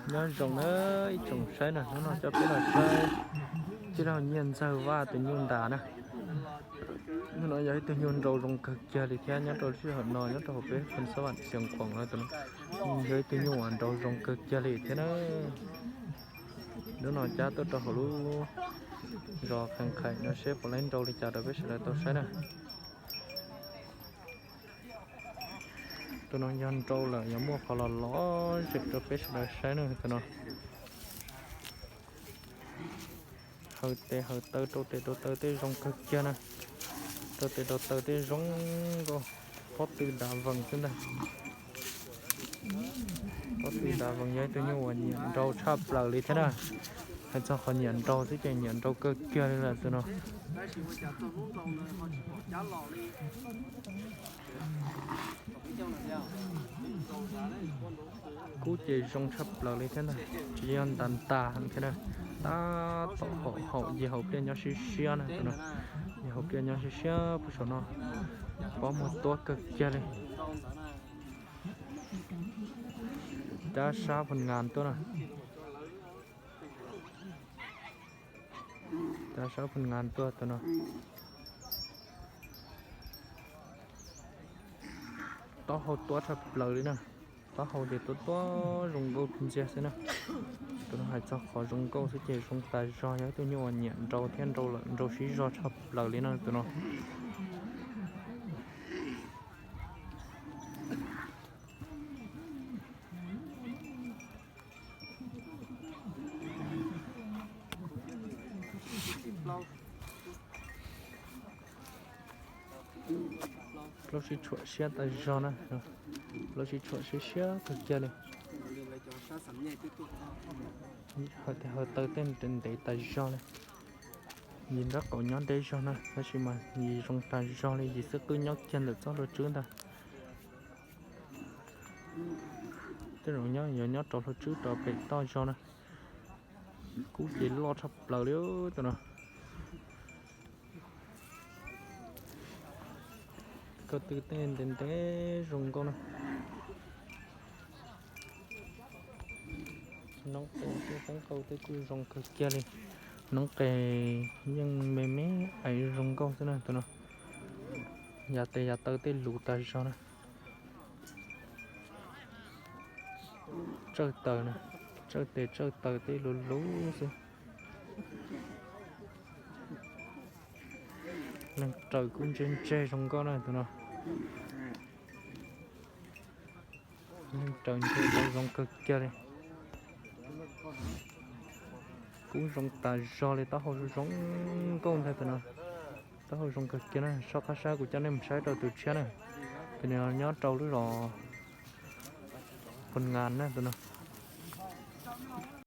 Nyob zoo na ib tsoom saib na, hnub no coj peb los saib tij laug Nyiaj Ntxawg Vaj tus nyuj ntas na. Hnub no yog ib tug nyuj nrau zoo kawg kiag li thiab, nyob rau lub sij hawm no nyob rau hauv peb thôn Xab Vam Xiav Khuam no tus no yog ib tug nyuj uas nrau zoo kawg kiag li thiab na. Hnub no cab tuaj rau hauv lub zos Qhee Qhaim no seb puas laib nrau li cas rau peb sawv daws tau saib na. Tus no yog nrau lawm yog muaj qhov los lom zem rau peb sawv daws saib na tus no. Haws tes haws taw, rau tes rau taw tej zoo kawg kiag na. Rau tes rau taw tej zoo nkauj, pob tw dav vees xwb ntag. Pob tw dav vees, yog ib tug nyuj uas nyiam nrau tshaj plaws li thiab na. Hais txog qhov nyiam nrau xwb ces nyiam nrau kawg kiag li lawm tus no. Kub ces zoo tshaj plaws li thiab ntag, tsis yog ntas ntas heev thiab na. Tab tom haum haum yig haus pliaj nyob siab siab na tus no. Yig haus pliaj nyob siab siab puag saum no, pob muag tuab kawg kiag li. Cab sab Phoo Nkas tuaj na. Cab sab Phoo Nkas tuaj tus no. Taub hau tuab tshaj plaws li na. Taub hau ces tuab tuab zoo nkauj ntxiag xwb na. Tus no hais txog qhov zoo nkauj xwb ces zoo tas zog, yog ib tug nyuj uas nyiam nrau thiab nrau lawm nrau siv zog tshaj plaws li na tus no. Plaub sib tshuam siab tas zog na. Plaub sib tshuam siab siab kawg kiag li. Haws tes haws taw tej ntev tas zog li. Yim nraub qaum nyob deb zog na, tab sis mas yim zoo tas zog li, yim xwb qwb nyob kiag ntawm txoj hlua tswb ntag. Tej zaum nyob yuav nyob rau hlua tswb rau pem toj zog na. Kub ces loj tshaj plaws li tus no. Ko tw tej ntev ntev zoo nkauj na. Noob qes tej toob qau tej kuj zoo kawg kiag li. Noob qes yeej me me aiv zoo nkauj xwb na tus no. Yav tes yav taw tej luv tas zog na. Tsawj taws na, tsawj tes tsawj taw tej luv luv xwb. Neeg raws kuj ntse ntse zoo nkauj na tus no. Neeg raws ntse zoo kawg kiag li. Kub zoo tas zog li, taub hau zoo nkauj ntag tus no. Taub hau zoo kawg kiag na, soj qab sab kuv coj nej mus saib rau tus tshiab na. Tus no nyob rau lub zos Phoo Nkas na tus no.